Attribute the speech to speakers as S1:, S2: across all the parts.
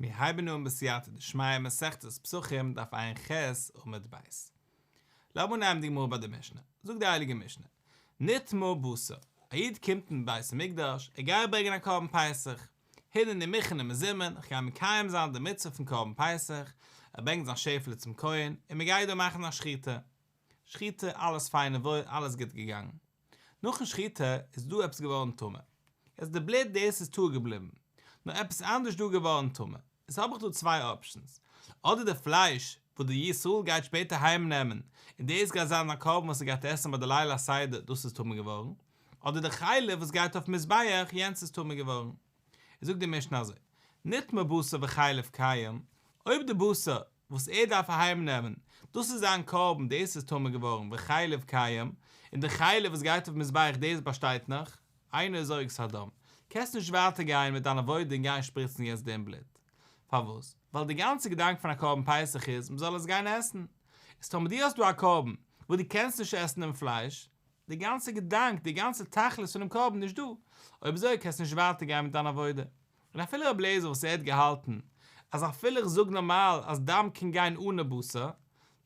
S1: מיר הייבן אן בסייעתא דשמיא מסכת פסחים דף ע"ח עמוד ב'. לאמיר נעמען די גמרא ביי די משנה. זאגט די הייליגע משנה, נטמא בשר, א איד קומט אין בית המקדש, ער גייט ברענגען א קרבן פסח, הנני מוכן ומזומן, איך גיי מקיים זיין די מצוה פון קרבן פסח, ער ברענגט זיין שעפעלע צום כהן, און מען גייט דא מאכן א שחיטה. שחיטה, אלעס פיין און וואויל, אלעס גוט געגאנגען. נאכן שחיטה איז דא עפעס געווארן טמא. יעצט די בלוט דאס איז טהור געבליבן. נאר עפעס אנדערש דא געווארן טמא. איז האב איך דא צוויי options. אדער די פלייש וואס די ישראל גייט שפעטער אהיים נעמען, און דאס גייט זיין א קרבן וואס ער גייט עסן ביי די ליל הסדר, דאס איז טמא געווארן. אדער די חלב וואס גייט אויף מזבח, יענץ איז טמא געווארן. איז זאגט די משנה אזוי, נטמא בשר וחלב קיים, אויב די בשר וואס ער דארף אהיים נעמען, דאס איז זיין קרבן, דאס איז טמא געווארן, וחלב קיים, און די חלב וואס גייט אויף מזבח דאס באשטייט נאך, אינו זורק את הדם, קענסט נישט ווייטער גיין מיט דיין עבודה און גיין שפריצן יעצט דעם בלוט. פארוואס? ווייל די גאנצע געדאנק פון א קרבן פסח איז מ'זאל עס גיין עסן. איז טאמער דו האסט דא א קרבן וואס דו קענסט נישט עסן דעם פלייש, די גאנצע געדאנק, די גאנצע תכלית פונעם קרבן נישט דא, אויב אזוי קענסטו נישט ווייטער גיין מיט דיין עבודה. און אפילו רבי אליעזר וואס ער האט געהאלטן אז אפילו איך זאג נארמאל אז דם קען גיין אנע בשר,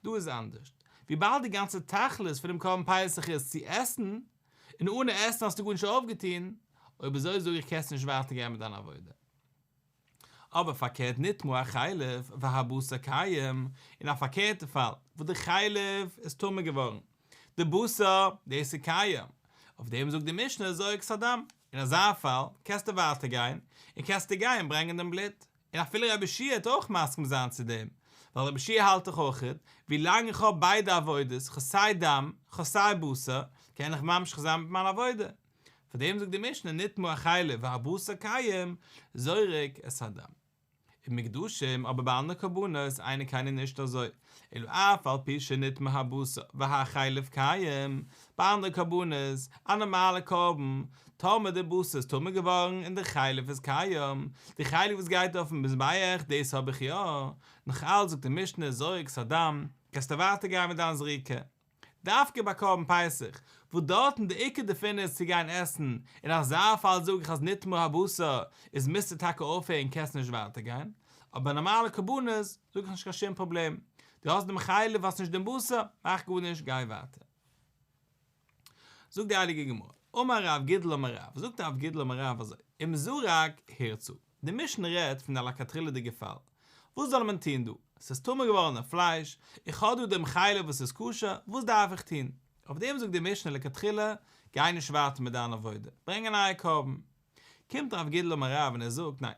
S1: דא איז אנדערשט, וויבאלד די גאנצע תכלית פונעם קרבן פסח איז צו עסן, און אנע עסן האסטו גארנישט אויפגעטון, אויב אזוי זאג איך קענסטו נישט ווייטער גיין מיט דיין עבודה. אבער פארקערט נטמא החלב והבשר קיים, אין א פארקערטע פאל וואס די חלב איז טמא געווארן, די בשר דאס איז קיים, אויף דעם זאגט די משנה זורק את הדם, אין אזא פאל קענסטו ווייטער גיין, און קענסטו גיין ברענגען דעם בלוט, און אפילו רבי יהושע העט אויך מסכים זיין צו דעם, ווייל רבי יהושע האלט דאך אויכעט, ווי לאנג איך האב ביידע עבודות, כ'האב סיי דם, כ'האב סיי בשר, קען איך ממשיך זיין מיט מיין עבודה. פאר דעם זאגט די משנה נטמא החלב והבשר קיים, זורק את הדם. ומוקדשים, אבער ביי אנדערע קרבנות אינו כן נישט אזוי, אלא אף על פי שנטמא הבשר והחלב קיים, ביי אנדערע קרבנות, א נארמאלע קרבן, טאמער די בשר איז טמא געווארן און די חלב איז קיים, די חלב וואס גייט אויפן מזבח דאס האב איך יא, נאך אלץ זאגט די משנה זורק את הדם, קענסטו ווייטער גיין מיט דיין זריקה. דווקא ביי קרבן פסח, וואס דארטן די עיקר דערפון איז צו גיין עסן, אין אזא פאל זאג איך אז נטמא הבשר איז מוזטו טאקע אויפהערן קענסט נישט ווייטער גיין, אבער ביי נארמאלע קרבנות זאג איך נישט קיין שום פראבלעם, דו האסט דעם חלב האסט נישט דעם בשר, מאך גארנישט גיי ווייטער. זאגט די הייליגע גמרא, אמר רב גידל אמר רב, זאגט רב גידל אמר רב אזוי, אם זרק הורצה, די משנה רעדט פון א לכתחילה'דיגע פאל, וואס זאל מען טון דא? ס'איז טמא געווארן די פלייש, איך האב דא דעם חלב וואס איז כשר, וואס דארף איך טון? אויף דעם זאגט די משנה לכתחילה, גיי נישט ווייטער מיט דיין עבודה, ברענג א נייע קרבן. קומט רב גידל אמר רב און ער זאגט, ניין,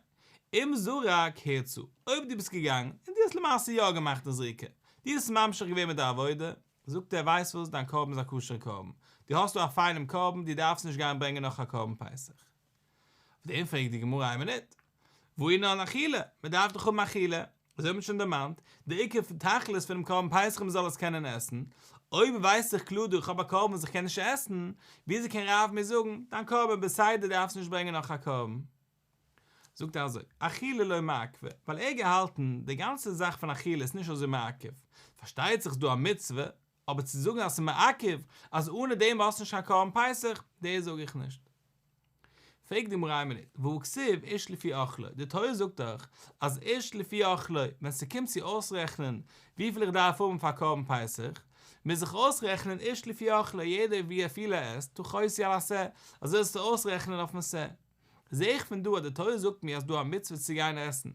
S1: אם זרק הורצה, אויב דו ביסט געגאנגען און דו האסט למעשה יא געמאכט די זריקה, דו האסט ממשיך געווען מיט די עבודה, זאגט ער, ווייסט וואס, דיין קרבן איז א כשר'ע קרבן, דו האסט דא א פיינעם קרבן, דו דארפסט נישט גיין ברענגען נאך א קרבן פסח. אויף דעם פרעגט די גמרא איין מינוט, והא אינן אכילה, מען דארף דאך האבן אכילה, אזוי האט מען שוין דערמאנט, די עיקר תכלית פונעם קרבן פסח מען זאל עס קענען עסן, אויב ווייס איך קלאר דא איך האב א קרבן וואס איך קען נישט עסן, וויאזוי קען רב מיר זאגן, דיין קרבן בסדר דארפסט נישט ברענגען נאך א קרבן? זאגט ער אזוי, אכילה לא מעכבא, ווייל ער האט געהאלטן, די גאנצע זאך פון אכילה איז נישט אזוי מעכב, פארשטייט זיך ס'דא א מצוה, אבער צו זאגן אז ס'איז מעכב, אז אנע דעם האסטו נישט קיין קרבן פסח, דאס זאג איך נישט. פרעגט די גמרא איין מינוט, והא כתיב איש לפי אכלו, די תורה זאגט דאך אז איש לפי אכלו, ווען ס'קומט צו אויסרעכענען וויפיל איך דארף האבן פאר קרבן פסח, מוז איך אויסרעכענען איש לפי אכלו, יעדער וויפיל ער עסט, תכוסו על השה, אזוי זאלסטו אויסרעכענען אויפן שה. זע איך פון דא אז די תורה זאגט מיר אז דא א מצוה צו גיין עסן.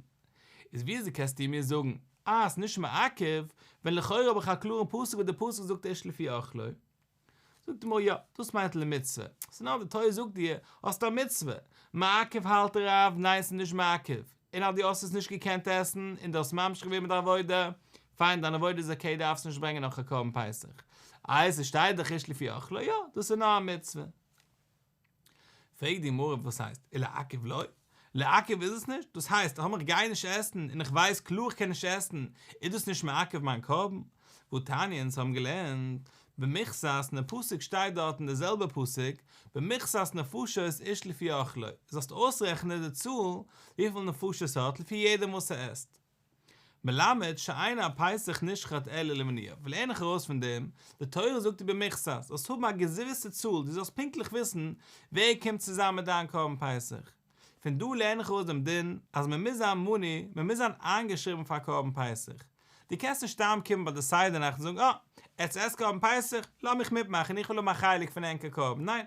S1: איז וויאזוי קענסטו מיר זאגן אז ס'נישט מעכב, ווען לכאורה האב איך א קלארן פסוק וואס די פסוק זאגט איש לפי אכלו? זאגט די גמרא יא, דאס מיינט למצוה, ס'איז נאר די תורה זאגט דיר האסט א מצוה, מעכב האלט רב, ניין ס'איז נישט מעכב, און אז דו האסט עס נישט געקענט עסן און דו האסט ממשיך געווען מיט די עבודה, פיין דיין עבודה איז okay דארפסט נישט ברענגען נאך א קרבן פסח, איי ס'שטייט דאך איש לפי אכלו, יא דאס איז נאר א מצוה. פרעגט די גמרא וואס הייסט ולעכב לא? לעכב איז עס נישט? דאס הייסט אויב איך גיי נישט עסן און איך ווייס קלאר איך קען נישט עסן איז דאס נישט מעכב מיין קרבן? והתניא אונז האבן געלערנט במכסת אין די פסוק שטייט דארט אין די זעלבע פסוק במכסת נפשות איש לפי אכלו זאלסט אויסרעכענען די צאל וויפיל נפשות האט לפי יעדעם וואס ער עסט. מלמד שאין הפסח נשחט אלא למנויו, לערן איך ארויס פון דעם, די תורה זאגט דיר במכסת, זאלסט האבן א געוויסע צאל, דו זאלסט פונקטליך וויסן ווער קומט צוזאם מיט דיין קרבן פסח. פון דא לערן איך ארויס דעם דין אז מען מוז זיין מנוי, מען מוז זיין איינגעשריבן פאר קרבן פסח. דו קענסט נישט סתם קומען ביי די סדר נאכט און זאגן אה, עטס עסט קרבן פסח, לאמיך מיטמאכן איך וויל האבן א חלק פון ענקער קרבן, ניין!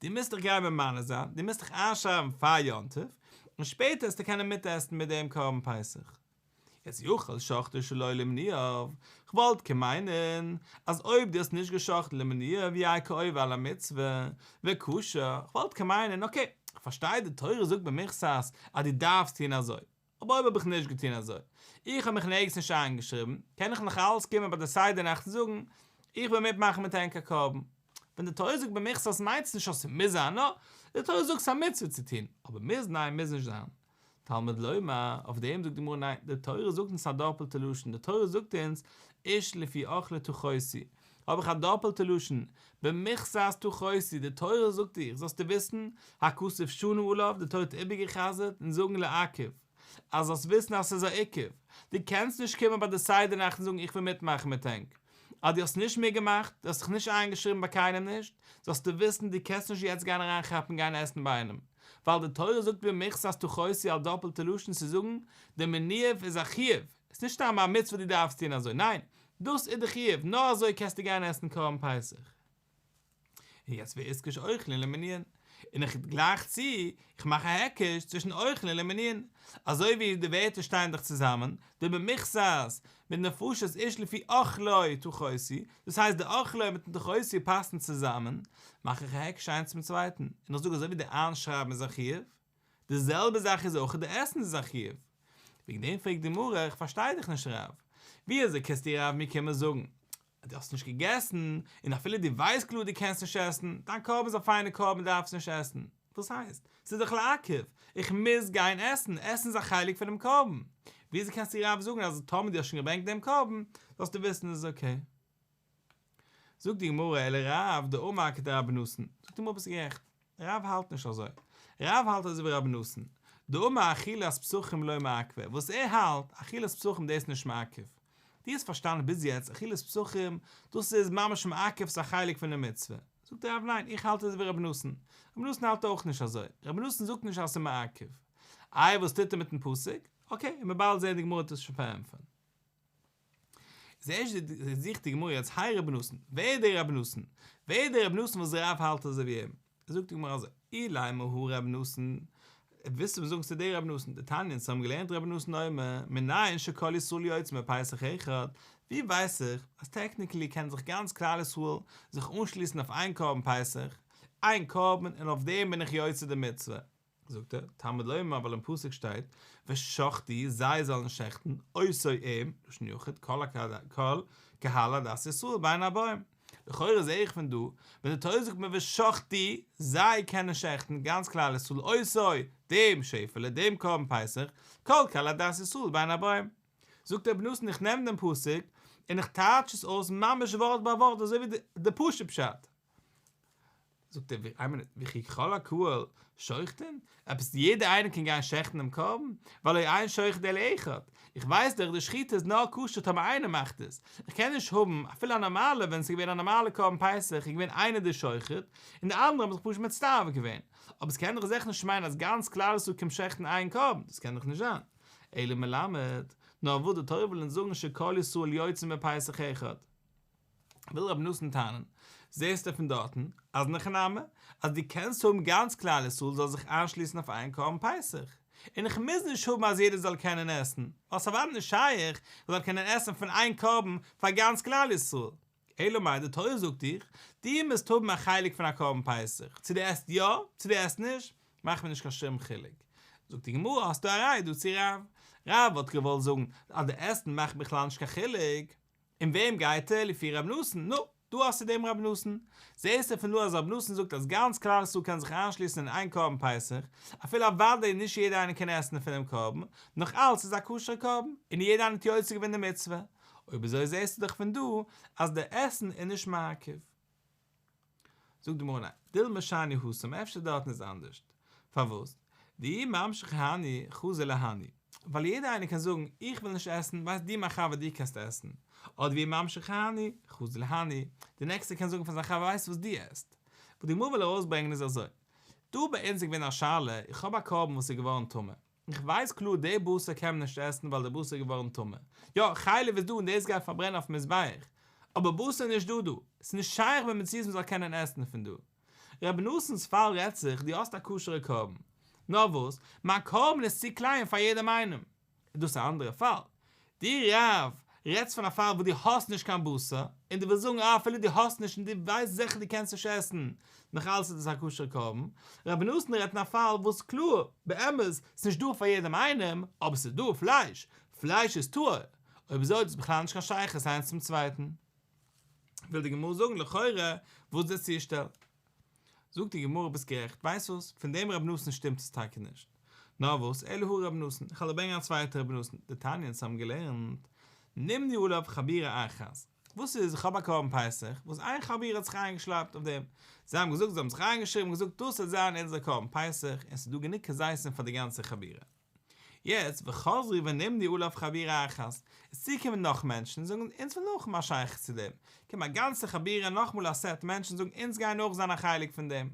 S1: דו מוזט דיך גיין ממנה זיין, דו מוזט דיך איינשרייבן פאר יום טוב, און שפעטער וועסטו קענען מיטעסן מיט דעם קרבן פסח. יעצט יכול שחטו שלא למנויו, כ'וואלט קען מיינען אז אויב דו האסט נישט גע'שחט'ן למנויו יהא כעובר על המצוה, וכשר, כ'וואלט קען מיינען okay, כ'פארשטיי די תורה זאגט במכסת אז דו דארפסט טון אזוי, אבער אויב האב איך נישט געטון אזוי, איך האב מיך נערגעץ נישט איינגעשריבן, קען איך נאך אלץ קומען ביי די סדר נאכט און זאגן, איך וויל מיטמאכן מיט ענקער קרבן. ווען די תורה זאגט במכסת מיינט עס נישט אז ס'מוז זיין, נאר די תורה זאגט ס'איז א מצוה צו טון, אבער מוז ניין מוז נישט זיין. תלמוד לומר, אויף דעם זאגט די גמרא ניין, די תורה זאגט אונז א דאפלטע לשון, די תורה זאגט אונז איש לפי אכלו תכוסו, האב איך א דאפלטע לשון, במכסת תכוסו, די תורה זאגט דיך, זאלסטו וויסן, הכתוב שנה עליו, די תורה האט איבערגע'חזר'ט און זאגן לעכב, אז זאלסט וויסן אז ס'איז א עיכוב, דו קענסט נישט קומען ביי די סדר נאכט און זאגן איך וויל מיטמאכן מיט ענק, אז דו האסט נישט מיטגעמאכט, דו האסט זיך נישט איינגעשריבן ביי קיינעם נישט, זאלסטו וויסן דו קענסט נישט יעצט גיין אריינכאפן גיין עסן ביי איינעם, ווייל די תורה זאגט במכסת תכוסו א דאפלטע לשון צו זאגן, די מניאוף איז א חיוב, עס איז נישט סתם א מצוה דו דארפסט טון אזוי, ניין, דאס איז די חיוב, נאר אזוי קענסטו גיין עסן קרבן פסח. און יעצט ואיתקש אוכלין למנויין, און איך גלייך צו, איך מאך א היקש צווישן אוכלין למנויין, אזוי ווי די ווערטער שטייען דאך צוזאמען, די במכסת מיט נפשות איש לפי אכלו תכוסו, דאס הייסט די אכלו מיטן תכוסו פאסן צוזאמען, מאך איך א היקש איינס צום צווייטן, און איך זאג אזוי ווי די איינשרייבן איז א חיוב, די זעלבע זאך איז אויך די עסן איז א חיוב. וועגן דעם פרעגט די גמרא, איך פארשטיי דיך נישט רב, ווי אזוי קענסטו רב מיר קומען זאגן אז דו האסט נישט געגעסן, און אפילו דו ווייסט קלאר דו קענסט נישט עסן, דיין קרבן איז א פיינע קרבן דארפסט נישט עסן, וואס הייסט? ס'איז דאך לעכב, איך מוז גיין עסן, עסן איז א חלק פונעם קרבן, ווי אזוי קענסטו רב זאגן אז טאמער דו האסט שוין געברענגט דעם קרבן, זאלסטו וויסן עס איז okay? זאגט די גמרא אלא רב דאמר כדרבי נתן, זאגט די גמרא ביסט גערעכט, רב האלט נישט אזוי, רב האלט אזוי ווי רבי נתן, דאמר אכילת פסחים לא מעכבא, וואס ער האלט, אכילת פסחים דאס איז נישט מעכב, דו האסט פארשטאנען ביז יעצט אכילת פסחים דאס איז ממש מעכב ס'איז א חלק פון די מצוה, זאגט רב ניין איך האלט אזוי ווי רבי נתן, רבי נתן האלט אויך נישט אזוי, רבי נתן זאגט נישט אז ס'איז מעכב, איי וואס טוט ער מיטן פסוק, okay, און מ'וועט באלד זען די גמרא האט עס שוין פארענטפערט. איז ערשט זוכט די גמרא יעצט הי רבי נתן, ווער איז דער רבי נתן? ווער איז דער רבי נתן וואס רב האלט אזוי ווי אים? זאגט די גמרא אזוי, אילימא הא רבי נתן, ווילסטו מיר זאגן ס'איז דער רבי נתן, דתניא אונז האבן געלערנט רבי נתן אומר, מנין שכל ישראל יוצאים בפסח אחד, ווי ווייס איך אז technically קען זיך גאנץ כלל ישראל זיך אנשליסן אויף איין קרבן פסח, איין קרבן און אויף דעם בין איך יוצא די מצוה, זאגט ער, תלמוד לומר ווייל אין פסוק שטייט, ושחטו זיי זאלן שעכטן, אותו אים, לשון יחיד, כל קהל עדת ישראל בין הערבים. לכאורה זעה איך פון דא, ווען די תורה זאגט מיר ושחטו, זיי קענען שעכטן, גאנץ כלל ישראל, אותו, דעם שעפעלע, דעם קרבן פסח, כל קהל עדת ישראל בין הערבים. זאגט רבי נתן איך נעם דעם פסוק און איך טייטש עס אויס ממש ווארט ביי ווארט אזוי ווי די פשוט פשט. זאגט ער, איין מינוט, וכי כל הקהל שוחטין? עפעס יעדער איינער קען גיין שעכטן דעם קרבן? והלא אין שוחט אלא אחד. איך ווייס דאך די שחיטה איז נאר כשר טאמער איינער מאכט עס. איך קען נישט האבן, אפילו א נארמאלע, ווען עס איז געווען א נארמאלע קרבן פסח איז געווען איינער דער שוחט, און די אנדערע האבן זיך פשוט מצטרף געווען. אבער עס קען דאך זיכער נישט מיינען אז גאנץ כלל ישראל קומט שעכטן איין קרבן, דאס קען דאך נישט זיין. אלא מלמד, נאר וואס די תורה וויל אונז זאגן שכל ישראל יוצאים בפסח אחד. וויל רבי נתן טענה'ן, זעסטו פון דארטן אז אין הכי נמי אז דו קענסט האבן גאנץ כלל ישראל זאל זיך איינשליסן אויף איין קרבן פסח, און איך מוז נישט האבן אז יעדער זאל קענען עסן, ווייל ס'איז אוודאי נישט שייך איך זאל קענען עסן פון איין קרבן פאר גאנץ כלל ישראל. אלא מאי די תורה זאגט דיך, דו מוזט האבן א חלק פון א קרבן פסח, צו דו עסט יא, צו דו עסט נישט, מאכט מיר נישט קיין שום חילוק. זאגט די גמרא, האסטו א ראיה דא צו רב? רב וואלט געוואלט זאגן אז די עסן מאכט בכלל נישט קיין חילוק, און וועם גייט ער? לפי ר' נתן, נו, דא האסטו דעם ר' נתן. זעסטו פון דא אז ר' נתן זאגט אז גאנץ כלל ישראל קען זיך איינשליסן אין איין קרבן פסח, אפילו אוודאי נישט יעדער איינער קען עסן פונעם קרבן, נאך אלץ איז א כשר'ע קרבן, און יעדער איינער האט יוצא געווען די מצוה. אויב אזוי זעסטו דאך פון דא אז די עסן איז נישט מעכב. זאגט די גמרא ניין, דילמא שאני התם, אפשר דארטן איז אנדערשט. פארוואס? דאי ממשיך הני חזי להני. ווייל יעדער איינער קען זאגן, איך וויל נישט עסן, ווייסט דו מיין חבר דו קענסט עסן. אדער ואי ממשיך הני חזי להני, די נעקסטע קען זאגן פאר זיין חבר ווייסט וואס דו עסט. וואס די גמרא וויל ארויסברענגען איז אזוי. דא ביי אונז איז געווען א שאלה, איך האב א קרבן וואס איז געווארן טמא, איך ווייס קלאר די בשר קען מען נישט עסן ווייל די בשר איז געווארן טמא, יא, חלב איז דא און דאס גייט פארברענען אויפן מזבח, אבער בשר איז נישט דא דא, עס איז נישט שייך במציאות מען זאל קענען עסן פון דא. רבי נתן'ס פאל רעדט זיך, דו האסט א כשר'ע קרבן, נאר וואס, מיין קרבן איז צו קליין פאר יעדעם איינעם, איז דאס א אנדערע פאל. דו רב, רעדסט פון א פאל וואס דו האסט נישט קיין בשר, און דו ווילסט זאגן אה אפילו דו האסט נישט און דו ווייסט זיכער דו קענסט נישט עסן, נאך אלס איז דאס א כשר'ע קרבן. רבי נתן רעדט אין א פאל וואס קלאר, באמת, ס'נישט דא פאר יעדעם איינעם, אבער ס'איז דא פלייש, פלייש איז טהור, אויב אזוי האט דאס בכלל נישט קיין שייכות איינס צום צווייטן. וויל די גמרא זאגן לכאורה וואס איז די צושטעל? זאגט די גמרא ביסט גערעכט, ווייסט וואס, פון דעם רבי נתן שטימט עס טאקע נישט, נאר וואס, אלא הא רבי נתן, איך וועל דיר ברענגען א צווייטע רבי נתן, דתניא אונז האבן געלערנט, נמנו עליו חבורה אחת, וואס איז, איך האב א קרבן פסח, וואס איין חבורה האט זיך איינגעשלייפט אויף דעם, זיי האבן געזאגט, זיי האבן זיך איינגעשריבן און געזאגט דאס וועט זיין אונזער קרבן פסח, און ס'איז דא גענוג כזיתים פאר די גאנצע חבורה. יעצט וחזרו ונמנו עליו חבורה אחת, איז צוגעקומען נאך מענטשן און זאגן אונז ווילן אויך האבן א שייכות צו דעם, קומט א גאנצע חבורה נאכמאל א סעט מענטשן זאגן אונז גייען אויך זיין א חלק פון דעם.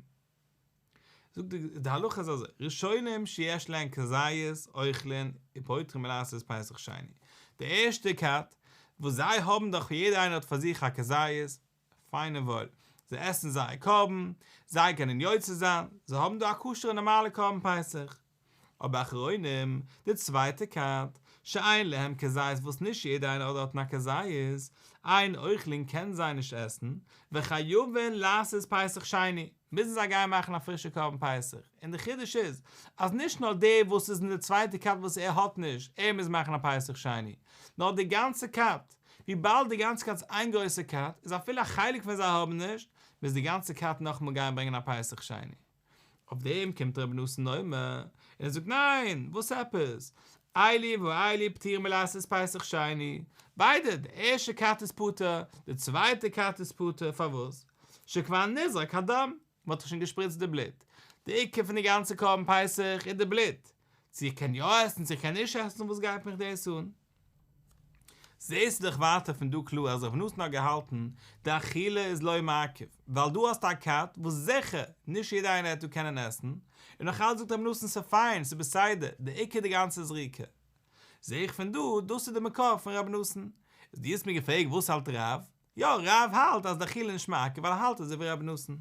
S1: זאגט די די הלכה איז אזוי, ראשונים שיש להן כזית אוכלין ופוטרין מלעשות פסח שני, די ערשטע כת וואס זיי האבן דאך יעדער איינער האט פאר זיך א כזית, פיין און וואויל, זיי עסן זייער קרבן, זיי קענען יוצא זיין, זיי האבן דא א כשר'ע נארמאלע קרבן פסח. אבער אחרונים, די צווייטע כת, שאין להם כזית וואס נישט יעדער איינער האט דארטן א כזית, אין אוכלין קענען זיי נישט עסן, וחייבין לעשות פסח שני, מוזן זיי גיין מאכן א פרישע קרבן פסח, און די חידוש איז, אז נישט נאר דער וואס איז אין די צווייטע כת וואס ער האט נישט, ער מוז מאכן א פסח שני, נאר די גאנצע כת, וויבאלד די גאנצע כת איז איין גרויסע כת, איז אפילו א חלק פון זיי האבן נישט, מוז די גאנצע כת נאכאמאל גיין ברענגען א פסח שני. אויף דעם קומט רבי נתן אומר, און ער זאגט ניין, וואס עפעס? אלו ואלו פטורים מלעשות פסח שני, ביידע, די ערשטע כת איז פטור, די צווייטע כת איז פטור, פארוואס? שכבר נזרק הדם, מען האט דאך שוין געשפריצט די בלוט, די עיקר פון די גאנצע קרבן פסח איז די בלוט, צו איך קען יא עסן צו איך קען נישט עסן וואס גייט מיך דאס אן? זעסטו דאך ווייטער פון דא קלאר אז ר' נתן האט געהאלטן די אכילה איז לא מעכב, ווייל דא האסטו א כת וואס זיכער נישט יעדער איינער העט דא קענען עסן, און נאך אלץ זאגט ר' נתן ס'פיין ס'בסדר, די עיקר די גאנצע זריקה. זע איך פון דא דאס איז די מקור פון ר' נתן. איז דו האסט מיר געפרעגט וואס האלט רב? יא רב האלט אז די אכילה איז נישט מעכב ווייל ער האלט אזוי ווי ר' נתן. זאגט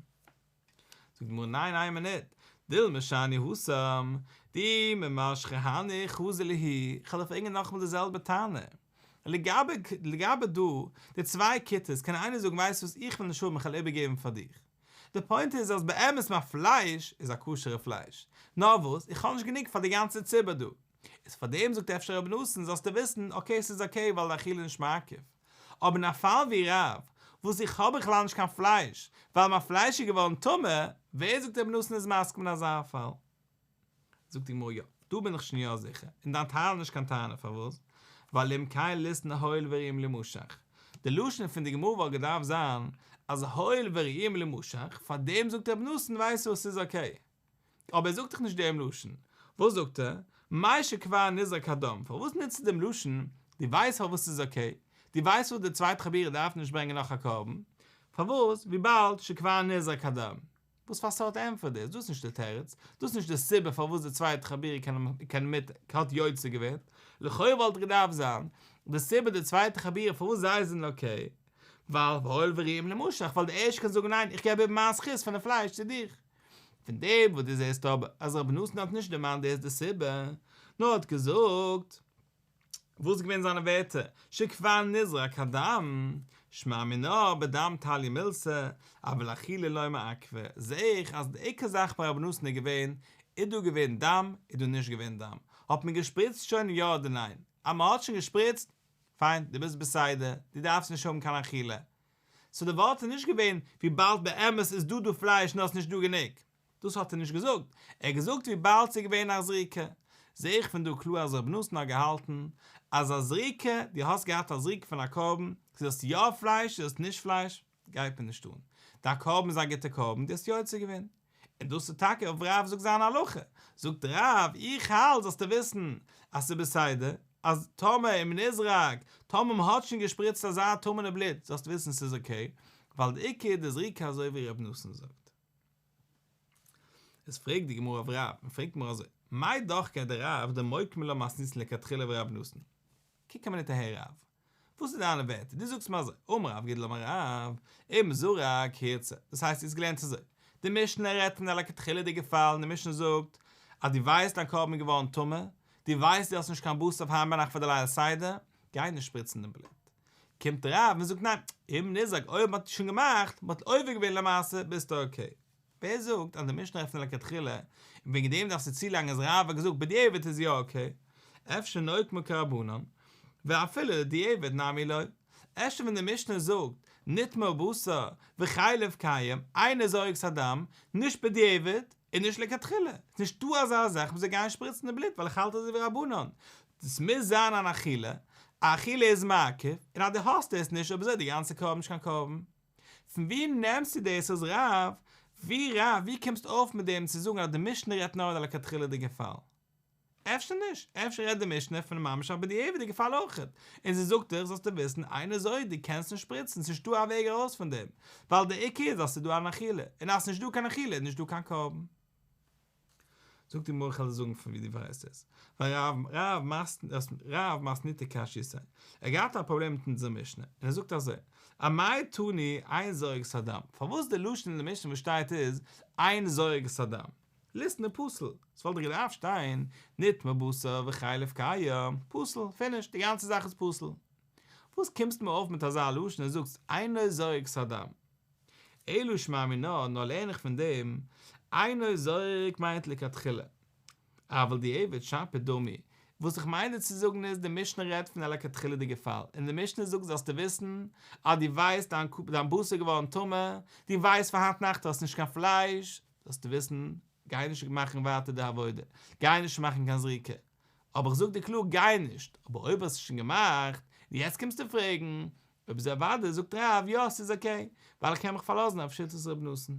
S1: די גמרא ניין איין מינוט, דילמא שאני התם, דאי ממשכי הני חזי להו, כ'וועל דיר פרעגן נאכאמאל די זעלבע טענה, לגבי לגבי דא, די צוויי כיתות, קען איינער זאגן ווייסט וואס איך וויל נישט האבן איך וועל איבערגעבן פאר דיך, די פוינט איז אז באמת מיין פלייש איז א כשר'ע פלייש, נאר וואס איך האב נישט גענוג פאר די גאנצע ציבור דא, איז פאר דעם זאגט אפשר רבי נתן זאלסטו וויסן okay ס'איז okay ווייל די אכילה איז נישט מעכב, אבער אין א פאל ווי רב וואס איך האב בכלל נישט קיין פלייש ווייל מיין פלייש איז געווארן טמא, ווער זאגט רבי נתן איז מסכים אין אזא פאל? זאגט די גמרא יא, דא בין איך שוין יא זיכער, און דיין טענה איז נישט קיין טענה, פארוואס? ווייל אם כן ליתני הואיל וראויים לימשך, די לשון פון די גמרא וואלט געדארפט זיין אז הואיל וראויים לימשך, פארדעם זאגט רבי נתן ווייסט וואס ס'איז okay. אבער ער זאגט דאך נישט דעם לשון. וואס זאגט ער? משכבר נזרק הדם. פארוואס נוצט ער דעם לשון? דו ווייסט פארוואס ס'איז okay? דו ווייסט פארוואס די צווייטע חבורה דארף נישט ברענגען נאך א קרבן? פארוואס? וויבאלד שכבר נזרק הדם. וואס פאר סארט ענטפער דאס? דאס איז נישט די תירוץ. דאס איז נישט די סיבה פארוואס די צווייטע חבורה קען מיט האט יוצא געווען. לכאו' וואלט געדארפט זיין די סיבה די צווייטע חבורה פארוואס זיי זענען okay. ווייל הואיל וראויים לימשך ווייל די ערשטע קען זאגן ניין איך געב איבער מיין זכות פון די פלייש צו דיך. פון דעם וואס דו זעסט אבער אז רבי נתן האט נישט דערמאנט דאס די סיבה, נאר האט געזאגט, וואס איז געווען זיינע ווערטער, שכבר נזרק הדם, שמע מינה בדם תליא מילתא, אבל אכילה לא מעכבא, זע איך אז די עיקר זאך ביי רבי נתן איז געווען, איז דא געווען דם, איז דא נישט געווען דם, האט מען געשפריצט שוין יא אדער ניין, אז מען האט שוין געשפריצט, פיין, דו ביסט בסדר, דו דארפסט נישט האבן קיין אכילה. so די ווארט איז נישט געווען וויבאלד באמת איז דא דא פלייש נאר עס איז נישט דא גענוג. דאס האט ער נישט געזאגט. ער האט געזאגט וויבאלד ס'איז געווען א זריקה. זע איך פון דא קלאר אז רבי נתן האט געהאלטן אז א זריקה, דו האסט געהאט א זריקה פון א קרבן, צו דו האסט יא פלייש צו דו האסט נישט פלייש, גייט מיר נישט אן. דיין קרבן איז א גוטע קרבן, דו האסט יוצא געווען. און דאס איז טאקע אויף רב זאגט זיין הלכה, זאגט רב, איך האלט זאלסטו וויסן אז ס'איז בסדר, אז טאמער אם נזרק, טאמער מ'האט שוין געשפריצט אזא טמא'נע בלוט, זאלסטו וויסן ס'איז okay, ווייל די עיקר איז די זריקה אזוי ווי ר' נתן זאגט. איז פרעגט די גמרא אויף רב, און פרעגט די גמרא אזוי, מאי דוחקיה דרב דמוקמי לה מתניתין לכתחילה ורב נתן? קוק א מינוט אהער רב, וואס איז דיינע ווערטער? דו זאגסט מיר אזוי, אמר רב גידל אמר רב, אם זרק הורצה, דאס הייסט דו האסט געלערנט אזוי, די משנה רעדט פון א לכתחילה'דיגע פאל און די משנה זאגט אז דו ווייסט דיין קרבן איז געווארן טמא, דו ווייסט דו האסט נישט קיין בשר אויף היינט ביינאכט פאר די ליל סדר, גיי נישט שפריצן דעם בלוט. קומט רב און זאגט ניין, אם נזרק אויב מען האט שוין געמאכט, מען האט עובר געווען למעשה, ביסטו אקעי. ווער זאגט אז די משנה רעדט פון לכתחילה, און וועגן דעם דארפסטו צולייגן אז רב האט געזאגט בדיעבד איז יא אקעי? אפשר נוקמה כרבנן, ואפילו לדיעבד נמי לא. אפשר ווען די משנה זאגט נטמא בשר וחלב קיים, אינו זורק את הדם, נישט בדיעבד און נישט לכתחילה, ס'איז נישטא אזא זאך מ'זאל גיין שפריצן די בלוט ווייל איך האלט אזוי ווי רבנן, דאס מוז זיין אן אכילה, א אכילה איז מעכב, און אז דו האסט עס נישט אויב אזוי איז די גאנצע קרבן נישט קיין קרבן. פון ווי נעמסטו דאס אז רב, ווי רב, ווי קומסטו אויף מיט דעם צו זאגן אז די משנה רעדט נאר אין א לכתחילה'דיגע פאל? אפשר נישט, אפשר רעדט די משנה פון ממש א בדיעבד'יגע פאל אויכעט, און זי זאגט דיך זאלסטו וויסן אינו זורק דו קענסט נישט שפריצן ס'נישט דא א וועג ארויס פון דעם, ווייל די עיקר איז אז ס'איז דא אן אכילה, און אז ס'נישט דא קיין אכילה איז נישט דא קיין קרבן. זאגט די גמרא איך וועל דיר זאגן פון ווי דו ווייסט עס, ווייל רב רב רב מתניתא קשיתיה, ער האט געהאט א פראבלעם מיט אונזער משנה, און ער זאגט אזוי, אמאי תני אין זורק את הדם, פארוואס די לשון אין די משנה וואס שטייט איז אין זורק את הדם, ליתני פסול, עס וואלט דאך געדארפט שטיין נטמא בשר וחלב קיים, פסול, פיניש, די גאנצע זאך איז פסול. וואס קומסטו מיר אויף מיט אזא לשון און זאגסט אינו זורק את הדם? אלא שמע מינה, נאר לערן איך פון דעם, אינו זורק מיינט לכתחילה, אבל דיעבד שפיר דמי, וואס איך מיין דיר צו זאגן איז, די משנה רעדט פון א לכתחילה'דיגע פאל, און די משנה זאגט זאלסטו וויסן אז דו ווייסט דיין דיין בשר איז געווארן טמא, דו ווייסט פאר היינט נאכט האסט נישט קיין פלייש, זאלסטו וויסן, גיי נישט מאכן ווייטער די עבודה, גיי נישט מאכן קיין זריקה, אבער איך זאג דיר קלאר גיי נישט, אבער אויב האסטו שוין געמאכט, און יעצט קומסטו פרעגן, אויב איז אוודאי זאגט רב יא ס'איז אקעי, ווייל איך קען מיך פארלאזן אויף שיטת ר' נתן.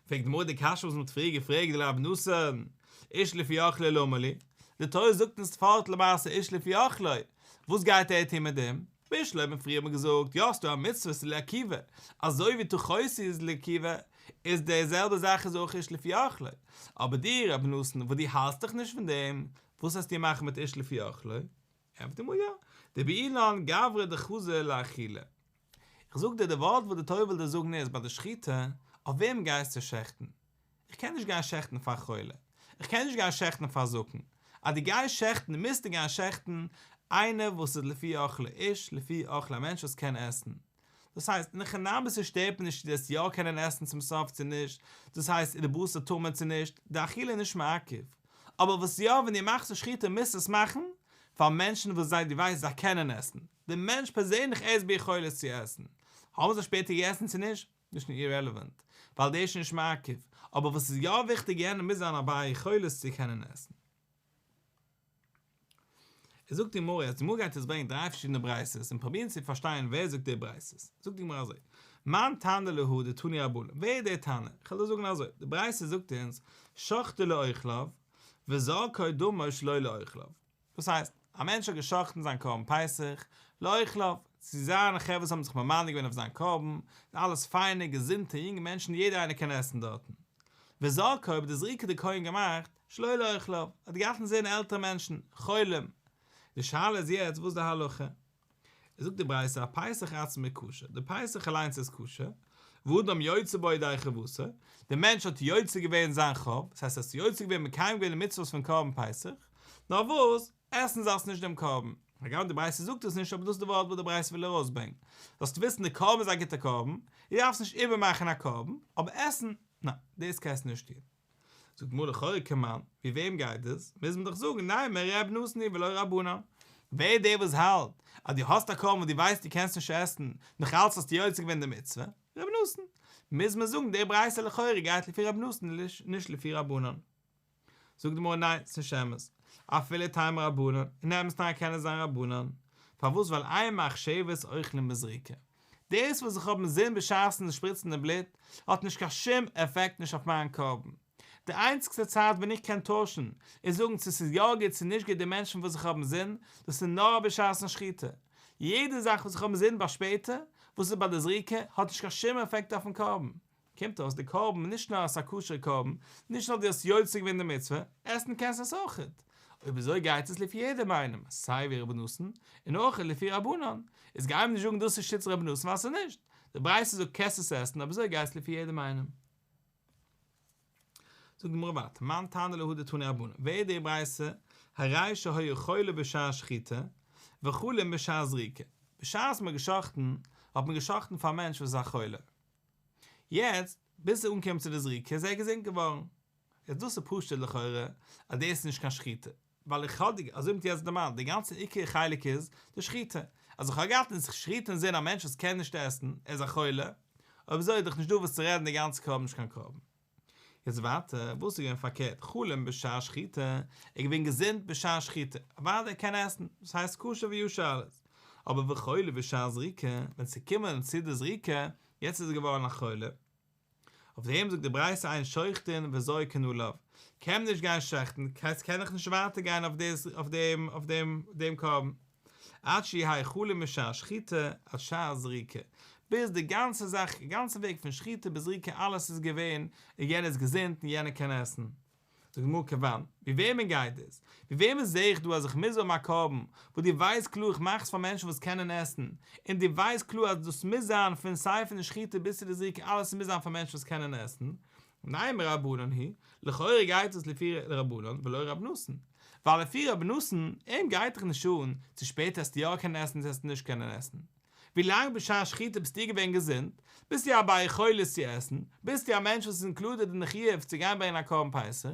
S1: פרעגט די גמרא די קשיא וואס מ'האט פריער געפרעגט ולר' נתן, איש לפי אכלו למה לי, די תורה זאגט אונז פארט למעשה איש לפי אכלו, וואס גייט ער טון מיט דעם? בשלמא פריער האט מען געזאגט יא ס'דא א מצוה ס'איז לעקיבה, אזוי ווי תכוסו איז לעקיבה, איז די זעלבע זאך איז אויך איש לפי אכלו, אבער דו ר' נתן וואס דו האלסט דיך נישט פון דעם, וואס וועסטו מאכן מיט איש לפי אכלו? ענטפערט די גמרא יא, דבעינן גברא דחזי לאכילה. איך זאג דיר די ווארט וואס די תורה וויל דיר זאגן איז ביי די שחיטה, אויף וועם גייסטו שעכטן? איך קען נישט גיין שעכטן פאר א חולה, איך קען נישט גיין שעכטן פאר א זקן, אז דו גייסט שעכטן מוזטו גיין שעכטן איינער וואס איז לפי אכלו, איש לפי אכלו א מענטש וואס קען עסן, דאס הייסט, אין הכי נמי ס'שטערט מיר נישט צו דו וועסט יא קענען עסן צום סוף צו נישט, דאס הייסט איז די בשר טמא צו נישט, די אכילה איז נישט מעכב. אבער וואס יא ווען דו מאכסט די שחיטה מוזטו עס מאכן פאר מענטשן וואס זיי דו ווייסט זיי קענען עסן, די מענטש פערזענליך ער איז ביכולת צו עסן, האבן זיי שפעטער געגעסן צו נישט, דאס איז שוין אירעלעווענט, ווייל דאס איז שוין נישט מעכב, אבער וואס איז יא וויכטיג יענער מוז זיין א בעל יכולת צו קענען עסן. עס זאגט די גמרא, יעצט די גמרא גייט יעצט ברענגען דריי פארשידענע ברייתות און פרובירן צו פארשטיין ווער זאגט די ברייתות, זאגט די גמרא אזוי, מאן תנא להא דתנו רבנן, ווער איז דער תנא? איך וועל דיר זאגן אזוי, די ברייתא זאגט אונז, שחטו לאוכליו, וזרקו דמו שלא לאוכליו, דאס הייסט, א מענטש האט גע'שחט'ן זיין קרבן פסח, לאוכליו, צו זיינע חברה וואס האבן זיך ממנה געווען אויף זיין קרבן, אלעס פיינע, געזונטע, יונגע מענטשן, יעדער איינער קען עסן דארטן. וזרקו אבער די זריקה האט דער כהן געמאכט, שלא לאוכליו, האט געהאט אינזין עלטערע מענטשן, חולים. די שאלה איז יעצט וואס די הלכה? זאגט די ברייתא הפסח עצמו כשר, די פסח אליינס איז כשר, ואדם יוצא בו ידי חובתו, די מענטש האט יוצא געווען זיין חוב, דאס הייסט ער האט יוצא געווען מקיים געווען די מצוות פון קרבן פסח, נאר וואס, עסן זאלסטו נישט דעם קרבן, הגם די ברייתא זאגט עס נישט אבער דאס איז די ווארט וואס די ברייתא וויל ארויסברענגען, זאלסט וויסן די קרבן איז א גוטע קרבן, דו דארפסט נישט איבערמאכן א קרבן, אבער עסן, ניין, דאס קענסטו נישט טון. זאגט די גמרא לכאורה כמאן, ווי וועם גייט דאס? מוז מען דאך זאגן נימא ר' נתן היא ולא רבנן. ווער איז דער וואס האלט אז דו האסט א קרבן וואס דו ווייסט דו קענסט נישט עסן, נאך אלץ האסטו יוצא געווען די מצוה? ר' נתן. מוז מען זאגן די ברייתא לכאורה גייט לפי ר' נתן נישט לפי רבנן. זאגט די גמרא ניין, ס'נישט אמת. אפילו תימא רבנן, אין אמת'ן אריין קען עס זיין רבנן. פארוואס ווייל אין מחשבת אוכלים בזריקה. דאס וואס איך האב אינזין בשעת'ן שפריצן די בלוט האט נישט קיין שום עפעקט נישט אויף מיין קרבן. די איינציגסטע צייט ווען איך קען טוישן און זאגן צו ס'איז יא גוט צו נישט גוט די מענטשן וואס איך האב אינזין, דאס איז נאר בשעת'ן שחיטה. יעדע זאך וואס איך האב אינזין ביי שפעטער, וואס איז ביי די זריקה, האט נישט קיין שום עפעקט אויפ'ן קרבן. קומט אויס די קרבן נישט נאר אז ס'איז א כשר'ע קרבן, נישט נאר דו האסט יוצא געווען די מצוה, עסן קענסטו עס אויכעט. אויב אזוי גייט עס לפי יעדעם איינעם, סיי ווי רבי נתן, און אויך לפי רבנן. איז גיי מיר נישט זאגן דאס איז שיטת רבי נתן ווייל ס'איז נישט. די ברייתא זאגט קענסט עס עסן, אויב אזוי גייט עס לפי יעדעם איינעם. זאגט די גמרא ווייטער, מאן תנא להא דתנו רבנן, ווער איז די ברייתא, הרי שהיה חולה בשעת שחיטה, וחלים בשעת זריקה, בשעת מ'האט געשחט'ן, האט מען געשחט'ן פאר א מענטש וואס איז א חולה. יעצט, ביז ס'איז אנגעקומען צו די זריקה איז ער געזונט געווארן. יעצט דאס איז פשוט לכאורה אז דאס איז נישט קיין שחיטה, ווייל איך האב די, אזוי ווי מ'האט יעצט דערמאנט, די גאנצע עיקר חלק איז די שחיטה. אז איך האב געהאט אין שחיטה אינזין א מענטש וואס קען נישט עסן, ער איז א חולה, אויב אזוי איז דאך נישט דא וואס צו רעדן די גאנצע קרבן נישט קיין קרבן. יעצט ווייטער, וואס איז געווען פארקערט, חלים בשעת שחיטה, ער איז געווען געזונט בשעת שחיטה, אוודאי ער קען עסן, דאס הייסט כשר וישר אלעס, אבער וחולה בשעת זריקה, ווען ס'איז געקומען צו די זריקה, יעצט איז ער געווארן א חולה. אויף דעם זאגט די ברייתא אין שוחטין וזורקין עליו, קען מען נישט גיין שעכטן, הייסט קען איך נישט ווייטער גיין אויף דאס אויף דעם אויף דעם דעם קרבן, עד שיהא חלים משעת שחיטה עד שעת זריקה, ביז די גאנצע זאך, די גאנצע וועג פון שחיטה ביז זריקה אלעס איז געווען, און יענער איז געזונט און יענער קען עסן. זאגט די גמרא כמאן, ווי וועמען גייט דאס? ווי וועמען זעה איך דא אז איך מוז האבן א קרבן, וואס דו ווייסט קלאר איך מאך עס פאר מענטשן וואס קענען עסן, און דו ווייסט קלאר אז דאס מוז זיין פון סיי פון די שחיטה ביז צו די זריקה אלעס מוז זיין פאר מענטשן וואס קענען עסן, נימא רבנן היא, לכאורה גייט עס לפי רבנן ולא רב נתן, ווייל לפי רב נתן, אים גייט דאך נישט אן צו שפעטער עסטו יא קענען עסן צו עסטו נישט קענען עסן, ווילאנג בשעת שחיטה ביסטו געווען געזונט, ביסטו א בעל יכולת צו עסן, ביסטו א מענטש וואס איז אינקלודעד אין די חיוב צו גיין ברענגען א קרבן פסח,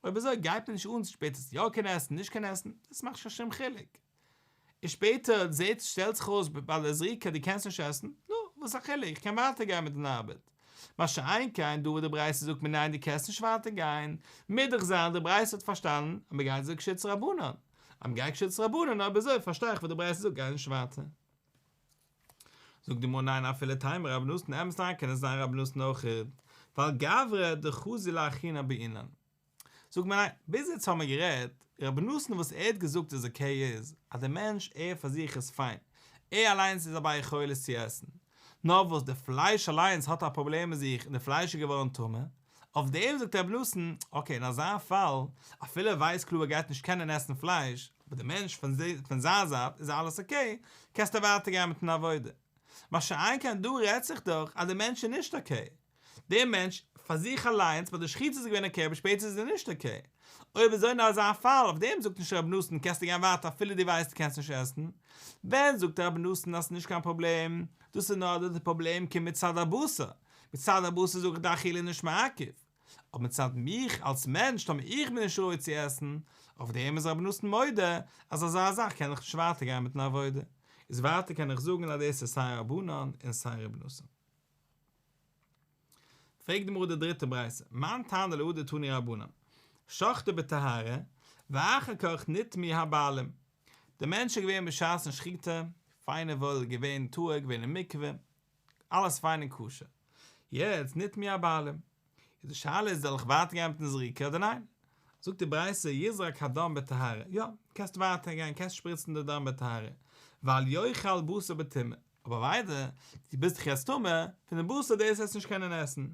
S1: אויב אזוי גייט מיר נישט אן צו שפעטער עסטו יא קענען עסן נישט קענען עסן, דאס מאכט נישט קיין שום חילוק. און שפעטער זעט שטעלט זיך אויס ביי די זריקה דו קענסט נישט עסן, נו, וואס א חילוק, איך קען ווייטער גיין מיט דיין ארבעט. מה שאין כן דא וואו די ברייתא זאגט מיר ניין דו קענסט נישט ווייטער גיין, מוז דאך זיין די ברייתא האט פארשטאנען אז מ'גייט אזוי כשיטת רבנן, אז מ'גייט כשיטת רבנן אויב אזוי פארשטיי איך וואס די ברייתא זאגט גיי נישט ווייטער. זאגט די גמרא ניין אפילו תימא רבי נתן אמת ניין קען עס זיין רבי נתן אויכעט, ווייל גברא דחזי לאחריני בעינן. זאגט מען ניין, ביז יעצט האמער גערעדט, רבי נתן וואס ער האט געזאגט איז אקעי איז, אז דער מענטש ער פאר זיך איז פיין, ער אליינס איז א בעל יכולת צו עסן, נאר וואס די פלייש אליינס האט א פראבלעם מיט זיך און די פלייש איז געווארן טמא, אויף דעם זאגט רבי נתן, אקעי אין אזא פאל, אפילו ער ווייסט קלאר ער גייט נישט קענען עסן פלייש, אבער די מענטש פון זיין זייט איז אלעס אקעי, קענסטו ווייטער גיין מיטן עבודה. מה שאין כן דא רעדט זיך דאך אז די מענטש איז נישט אקעי, דער מענטש פאר זיך אליינס ביי די שחיטה איז געווען אקעי אבער שפעטער איז ער נישט אקעי. אויב אזוי אין אזא פאל אויף דעם זאגט נישט רבי נתן קענסטו גיין ווייטער אפילו דו ווייסט דו קענסט נישט עסן. ווען זאגט רבי נתן אז ס'איז נישט קיין פראבלעם, דאס איז נאר אז די פראבלעם קומט מצד הבשר, מצד הבשר זאג איך די אכילה איז נישט מעכב, אבער מצד מיך אלס מענטש טאמער איך בין נישט ראוי צו עסן, אויף דעם איז רבי נתן מודה אז אזא זאך קען איך נישט ווייטער גיין מיטן עבודה. איז ווייטער קען איך זאגן אז דאס איז סיי רבנן און סיי רבי נתן. פרעגט די גמרא די דריטע ברייתא, מאן תנא להא דתנו רבנן, שחטו בטהרה, ואחר כך נטמאו הבעלים, די מענטש איז געווען בשעת'ן שחיטה, פיין און וואויל, געווען טהור, געווען אין מקווה, אלעס פיין און כשר, יעצט נטמאו הבעלים, איז די שאלה איז זאל איך ווייטער גיין מיטן זריקה אדער ניין? זאגט די ברייתא יזרק הדם בטהרה, יא, קענסט ווייטער גיין, קענסט שפריצן די דם בטהרה, ואל יאכל בשר בטומאה, אבער ווייטער, דו ביסט דאך יעצט טמא, פון די בשר דאס וועסטו נישט קענען עסן.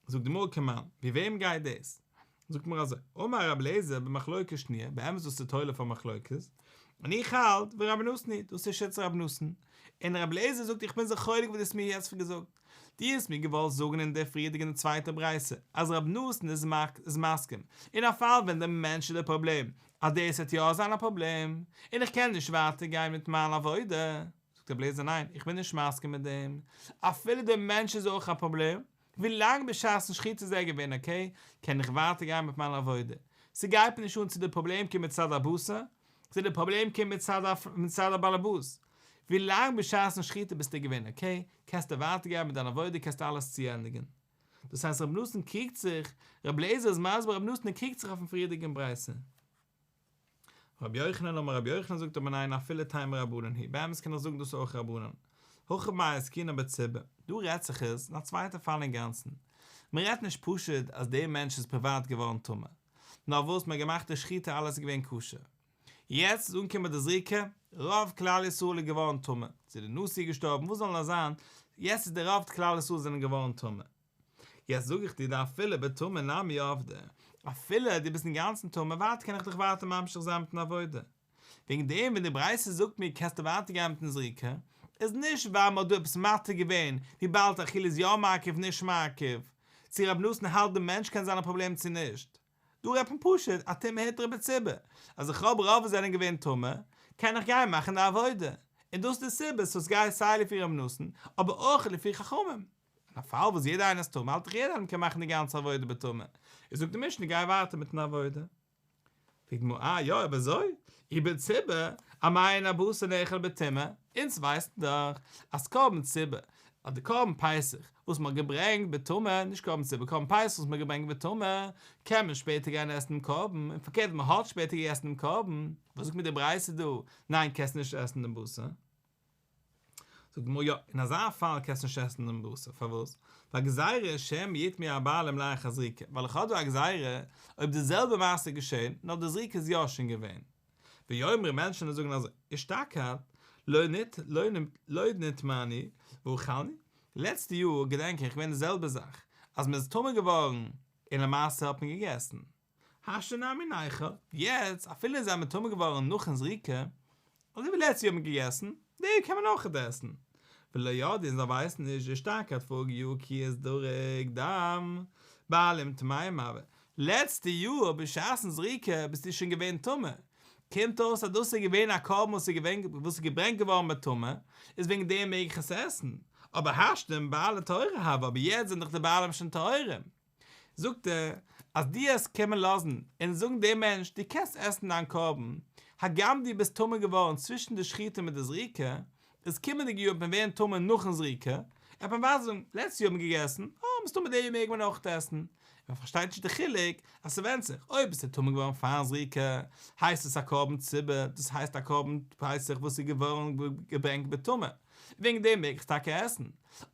S1: זאגט די גמרא כמאן, ווי וועם גייט דאס? זאגט די גמרא אזוי, אמר רבי אליעזר במחלוקת שנויה, באמת דאס איז תולה פאר מחלוקת, און איך האלט ווי רבי נתן היא, דאס איז שיטת רבי נתן, און רבי אליעזר זאגט איך בין זיך חולק וואס דו האסט מיר יעצט געזאגט, דו האסט מיר געוואלט זאגן אין די פריערדיגע אין די צווייטע ברייתא אז רבי נתן איז מסכים אין א פאל ווען די מענטש איז די פראבלעם אז דאס וועט יא זיין א פראבלעם און איך קען נישט ווייטער גיין מיט מיין עבודה, זאגט רבי אליעזר ניין איך בין נישט מסכים מיט דעם, אפילו די מענטש איז אויך א פראבלעם, ווילאנג בשעת'ן שחיטה איז ער געווען אקעי, קען איך ווייטער גיין מיט מיין עבודה, ס'גייט מיר נישט אן צו די פראבלעם קומט מצד הבשר, צו די פראבלעם קומט מצד מצד הבעלעבאס, ווילאנג בשעת'ן שחיטה ביסטו געווען אקעי, קענסטו ווייטער גיין מיט דיין עבודה קענסטו אלעס צוענדיגן. דאס הייסט רבי נתן קריגט זיך, רבי אליעזר איז מסביר רבי נתן קריגט זיך אויפן פריערדיגן ברייתא. רבי יוחנן אמר רבי יוחנן זאגט אבער ניין אפילו תימא רבנן היא, באמת קען איך זאגן דאס איז אויך רבנן. הכא במאי עסקינן בציבור, דא רעדט זיך עס אין א צווייטע פאל אינגאנצן. מען רעדט נישט פשוט אז דער מענטש איז פריוואט געווארן טמא, נאר וואס מען האט געמאכט די שחיטה אלעס איז געווען כשר. יעצט איז אנגעקומען די זריקה, רוב כלל ישראל איז געווארן טמא, צו די נשיא איז געשטארבן, וואס זאל נאר זיין, יעצט איז די רוב כלל ישראל זענען געווארן טמא. יעצט זאג איך דיר דאפילו בטמא נמי עבדי, אפילו דו ביסט אינגאנצן טמא ווייטער קען איך דיך ווייטער ממשיך זיין מיטן עבודה. וועגן דעם ווען די ברייתא זאגט מיר קענסטו ווייטער גיין מיטן זריקה, איז נישט ווייל מען האט דא עפעס מתיר געווען וויבאלד אכילה איז יא מעכב נישט מעכב, צו רבי נתן האלט די מענטש קען זיין א פראבלעם צו נישט. דא רעדט מען פשוט א טומאה הותרה בציבור, אז איך האב רוב וואס זענען געווען טמא, קען איך גיין מאכן די עבודה, און דאס איז די סיבה סאו ס'גייט סיי לפי רבי נתן אבער אויך לפי חכמים. אין א פאל וואס יעדער איינער איז טמא האלט איך יעדער איינער קען מאכן די גאנצע עבודה בטומאה, איז זאגט די משנה גיי ווייטער מיטן עבודה. פרעגט די גמרא אה יא אויב אזוי אי בציבור אמאי אין הבשר נאכל בטומאה, אונז ווייסן דאך אז קרבן ציבור אדער קרבן פסח וואס מ'האט געברענגט בטומאה, נישט קרבן ציבור קרבן פסח וואס מ'האט געברענגט בטומאה, קען מען שפעטער גיין עסן דעם קרבן, און פארקערט מ'האט שפעטער געגעסן דעם קרבן, וואס זאגט מיר די ברייתא דא, ניין קענסט נישט עסן דעם בשר? זאגט די גמרא יא, אין אזא פאל קענסטו נישט עסן דעם בשר, פארוואס? ווייל גזירה שמא יטמאו הבעלים לאחר זריקה, ווייל איך האב דא א גזירה, אויב די זעלבע מעשה איז געשען, נאר די זריקה איז יא שוין געווען. ויאמרו מענטשן וועלן זאגן אזוי, אשתקד, לא נט לא נטמאנו ואכלנו, לעצטע יאר געדענק איך געווען די זעלבע זאך, אז מען איז טמא געווארן און למעשה האט מען געגעסן. השתא נמי ניכול, יעצט אפילו זיי זענען טמא געווארן נאכן זריקה, אזוי ווי לעצט יאר האט מען געגעסן, די יאר קען מען אויכעט עסן. ולא ידעי און זיי ווייסן נישט דאשתקד פאריגע יאר כי איזדרק דם בעלים טמאים הוו, לעצטע יאר בשעת'ן זריקה ביסטו שוין געווען טמא, קומט אויס אז דאס איז געווען א קרבן וואס איז געווען וואס איז געברענגט געווארן בטומאה, איז וועגן דעם מעג איך עס עסן, אבער השתא בעלים טהורי הוו, אבער יעצט זענען דאך די בעלים שוין טהורים. זאגט ער, אז דו העסט קומען לאזן און זאגן דעם מענטש דו קענסט עסן דיין קרבן, הגם דו ביסט טמא געווארן צווישן די שחיטה מיט די זריקה, איז קומענדיגע יאר וועט מען ווערן טמא נאכן זריקה, וועט מען ווייטער זאגן, לעצטע יאר האט מען געגעסן, אה, מסתמא די יאר מעג מען אויך עסן. און מען פארשטייט נישט די חילוק, אז ס'ווענדט זיך, אויב ביסטו טמא געווארן פארן זריקה, הייסט עס א קרבן ציבור, דאס הייסט א קרבן פסח וואס איז געווארן געברענגט בטומאה, וועגן דעם מעג איך טאקע עסן.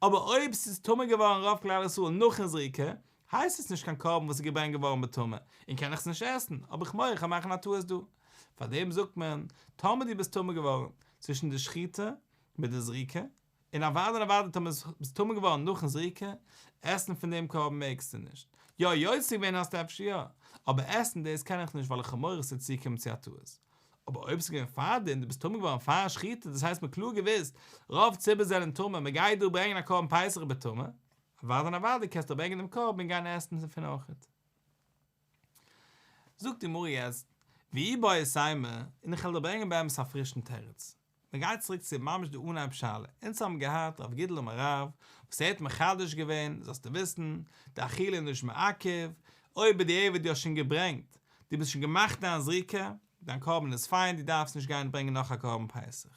S1: אבער אויב ס'איז טמא געווארן רוב כלל ישראל נאכן זריקה, הייסט עס נישט קיין קרבן וואס איז געברענגט געווארן בטומאה, און קען איך עס נישט עסן, האב איך מורא כ'וועל מאכן א טעות דא. פארדעם זאגט מען, טאמער דו ביסט טמא געווארן צווישן די שחיטה מיט די זריקה, און אוודאי און אוודאי טאמער ביסט טמא געווארן נאכן זריקה, עסן פון דעם קרבן מעגסטו נישט. יא, יוצא געווען האסטו אפשר יא, אבער עסן דאס קען איך נישט ווייל איך האב מורא ס'וועט צוקומען צו א טעות. אבער אויב ס'איז געווען פארדעם, דו ביסט טמא געווארן פארן שחיטה, דאס הייסט מ'האט קלאר געוואוסט רוב ציבור זענען טמא, מ'גייט דא ברענגען א קרבן פסח בטומאה, אוודאי און אוודאי קענסטו ברענגען דעם קרבן און גיין עסן דערפון אויכעט. זאגט די גמרא יעצט, ואיבעית אימא, און איך וועל דיר ברענגען באמת א פרישן תירוץ. מען גייט צוריק צו ממש די אנהייב שאלה, אונז האבן געהאט רב גידל אמר רב, וואס ער האט מחדש געווען, זאלסטו וויסן, די אכילה איז נישט מעכב, אויב בדיעבד דו האסט שוין געברענגט, דו ביסט שוין געמאכט דיין זריקה, דיין קרבן איז פיין, דו דארפסט נישט גיין ברענגען נאך א קרבן פסח.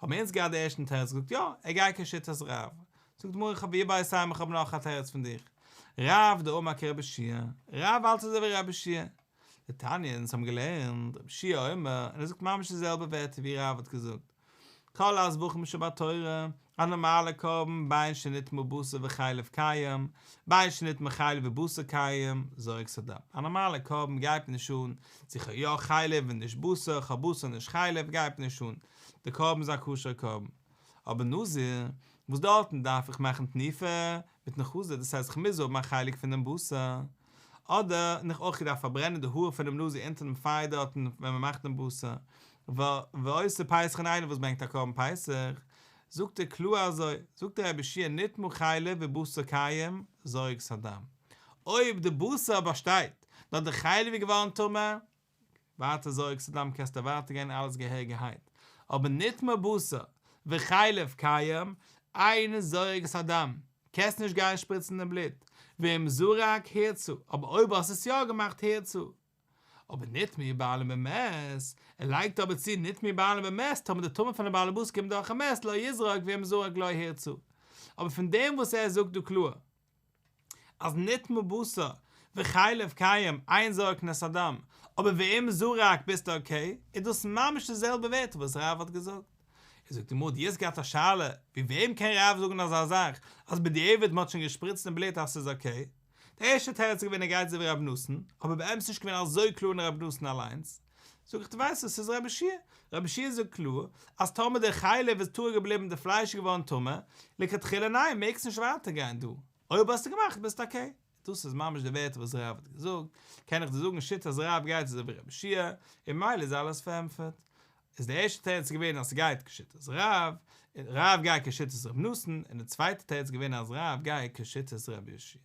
S1: האבן אונז געהאט די ערשטן תירוץ געזאגט יא, ער גייט כשיטת רב. זאגט די גמרא איך האב ואיבעית אימא איך האב נאך א תירוץ פון דיך. רב דאמר כרבי יהושע, רב האלט אזוי ווי רבי יהושע. דתניא אונז האבן געלערנט, רבי יהושע אומר, און ער זאגט ממש די זעלבע ווערטער ווי רב האט געזאגט. כל הזבחים שבתורה, א נארמאלע קרבן בין שנטמא בשר וחלב קיים, בין שנטמא חלב ובשר קיים, זורק את הדם. א נארמאלע קרבן גייט מיר נישט אן צו כ'האב יא חלב און נישט בשר, כ'האב בשר און נישט חלב, גייט מיר נישט אן. די קרבן איז א כשר'ע קרבן. אבער נזיר, וואס דארטן דארף איך מאכן תנופה מיטן חזה, דאס הייסט כ'מוז האבן א חלק פון דעם בשר, אדער און איך אויך געדארפט פארברענען די האר פונעם נזיר אונטער דעם פייער דארטן ווען מען מאכט דעם בשר, ועושה פסח און איינער וואס ברענגט א קרבן פסח, זאגט ער קלאר אזוי, זאגט רבי יהושע נטמא חלב ובשר קיים, זורק את הדם. אויב די בשר באשטייט, נאר די חלב איז געווארן טמא, ווייטער זורק את הדם קענסטו ווייטער גיין אלעס געהעריגערהייט, אבער נטמא בשר וחלב קיים, אין זורק את הדם, קענסט נישט גיין שפריצן די בלוט, ואם זרק הורצה, אבער אויב האסט עס יא געמאכט הורצה. אבער נטמאו בעלים במת, ער לייגט אבער צו נטמאו בעלים במת, טאמער די טומאה פונעם בעל הבית קומט דורך א מת לא יזרוק ואם זרק לא הורצה. אבער פון דעם וואס ער זאגט דא קלאר אז נטמא בשר וחלב קיים אין זורקין את הדם, אבער ואם זרק ביסטו okay, איז דאס ממש די זעלבע ווערטער וואס רב האט געזאגט. איז זאגט די גמרא דו האסט געהאט א שאלה ווי וועם קען רב זאגן אזא זאך אז בדיעבד מען האט שוין געשפריצט אין בלוט אז ס'איז okay, די ערשטע תירוץ איז געווען ער גייט אזוי ווי רבי נתן, אבער באמת נישט געווען אזוי קלאר אין רבי נתן אליינס. זאג איך דו ווייסט וואס, ס'איז רבי יהושע, רבי יהושע זאגט קלאר אז טאמער די חלב איז טהור געבליבן די פלייש איז געווארן טמא, לכתחילה ניין מעגסט נישט ווייטער גיין דא, אויב האסטו געמאכט ביסטו אקעי. דאס איז ממש די ווערטער וואס רב האט געזאגט, קען איך דיר זאגן שיטת רב גייט אזוי ווי רבי יהושע, און ממילא איז אלעס פארענטפערט. איז די ערשטע תירוץ געווען אז ס'גייט כשיטת רב, רב גייט כשיטת ר' נתן, און די צווייטע תירוץ געווען אז רב גייט כשיטת רבי יהושע.